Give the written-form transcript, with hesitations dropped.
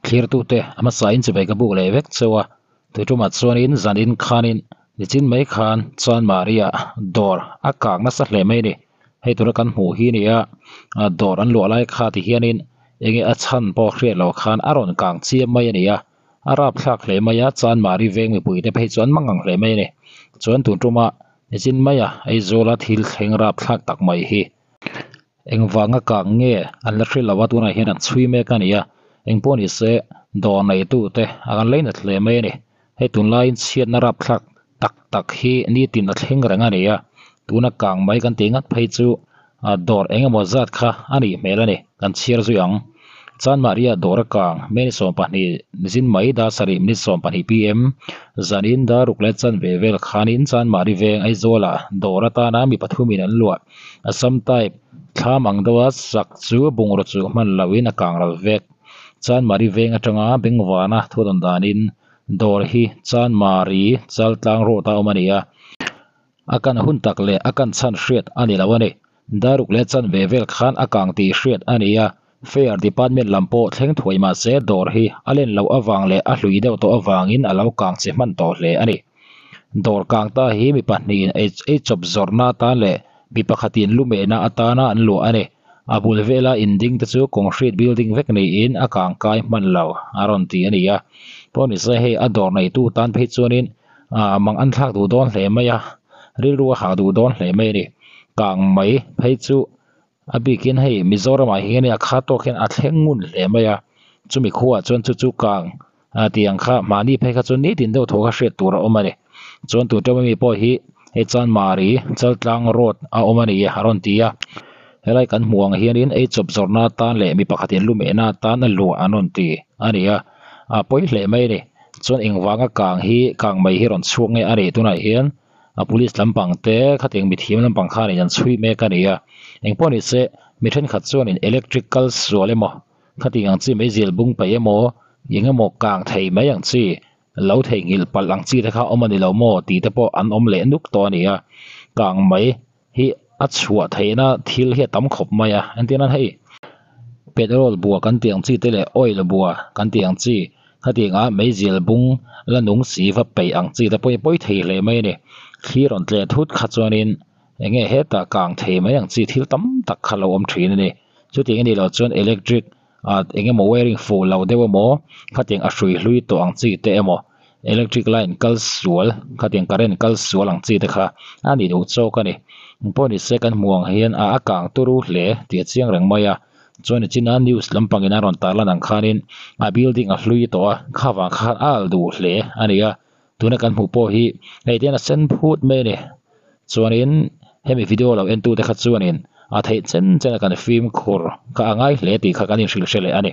Thlirtute a hmasa in chuvei ka buk leh vek cheu a, tuitumah chuanin zanin khanin nichin mai khan chuan Maria dawr a kang nasa hle mai a ni. Hei tura kan hmuh hi a ni a, dawr an luah lai kha ti hianin enge a chhan pawh hriat loh khan a rawn kang chiam mai a ni a, a rapthlak hle mai a, chuan Mari veng mipui te phei chu an mang ang hle mai a ni. Chuan tun tuma nichin maia Aizawla thil thleng rapthlak tak mai hi. Engvanga kang nge an la hrilh lo a, tunah hian an chhui mek a ni a, engpawh ni se dawr neitute a kan leinat hle mai a ni. Hei tunlaiin chhiatna rapthlak tak tak hi nitin a thleng reng a ni a, tuna kang mai kan tih ngat phei chu dawr eng emaw zat kha a nih hmel a ni, kan chhiar zui ang. Chanmahria dawr a kang, May ni 12 zin mai dar sarih minute 12 pm, zanin dar ruk leh chanve vel khanin Chanmahri veng Aizawlah dawr atana mi pathumin an luah. Assam type thlam ang deuha sak chu bungraw chu hman lohin a kang ral vek. Chanmari veng atanga Bengvana thu dawn danin dawr hi Chanmari Chaltlang road a awm a ni a, a kan hun tak leh a kan chhan hriat a ni lo a ni. Daruk leh chanve vel khan a kang tih hriat a ni a, Fare department lam pawh thleng thuai mahse dawr hi a len loh avang leh a hlui deuh tawh avangin a lo kang che hman tawh hle a ni. Dawr kang ta hi mi pahnihin ei chawp zawrhna atan leh mi pakhatin lu mehna atana an luah a ni. A bul vela inding te chu concrete building vek niin a kang kai hman lo a rawn ti a ni a. Pawh ni se hei a dawr neitu tan phei chuanin mang an thlak duh dawn hle mai a, rilru a hah duh dawn hle mai a ni. Kang mai phei chu A bikin hei Mizoramah hian a kha tawk hian a thleng ngun hle mai a, chumi khuaah chuan chu chu kang tih ang kha mahni phei kha chuan nitin deuh thaw kha hriat tur a awm a ni. Chuan tun ṭawm ami pawh hi hei Chanmari Chaltlang road a awm a ni a rawn ti a, helai kan hmuh ang hianin ei chawp zawrhna atan leh mi pakhatin lu mehna atan a luah an rawn ti a ni a, a pawi hle mai a ni. Chuan engvanga kang hi kang mai hi rawn chhuak nge a nih tunah hian. A police lampang te khatiang mithiam lampang khanin an chhui mek a ni a, engpawh ni se mi thenkhat chuanin electric kal sual emaw khatiang ang chi meizial bung paih emaw eng emaw kang thei mai ang chi lo theihnghilh palh ang chi te kha awm a ni lo maw tih te pawh an awm leh nuk tawh a ni a, kang mai hi a chhuah theihna thil hi a tam khawp mai a entir nan hei petrol bua kan tih ang chi te leh oil bua kan tih ang chi khatiang ah meizial bung la nung si va peih ang chi te pawh hi pawi thei hle mai a ni thli rawn tleh thut kha chuanin eng nge hetah kang thei mai ang chi thil tam tak kha lo awm thin a ni chutiang a nih loh chuan electric ah eng emaw wiring fuh lo deuh emaw khatiang a hrui hlui tawh ang chi te emaw electric line kal sual khatiang current kal sual ang chi te kha a ni duh chawk a ni pawh ni se kan hmuh ang hian a a kang turu hle tih a chiang reng mai a chuan nichina news lampangin a rawn tarlan ang khanin a building a hlui tawh a kha vang khan a al duh hle a ni a tuna kan hmuh pawh hi hei te hian a sen phut mai a ni chuanin hemi video lo en tute kha chuanin a theih chen chen a kan fimkhur kha a ngai hle tih kha kan inhrilh hre leh a ni.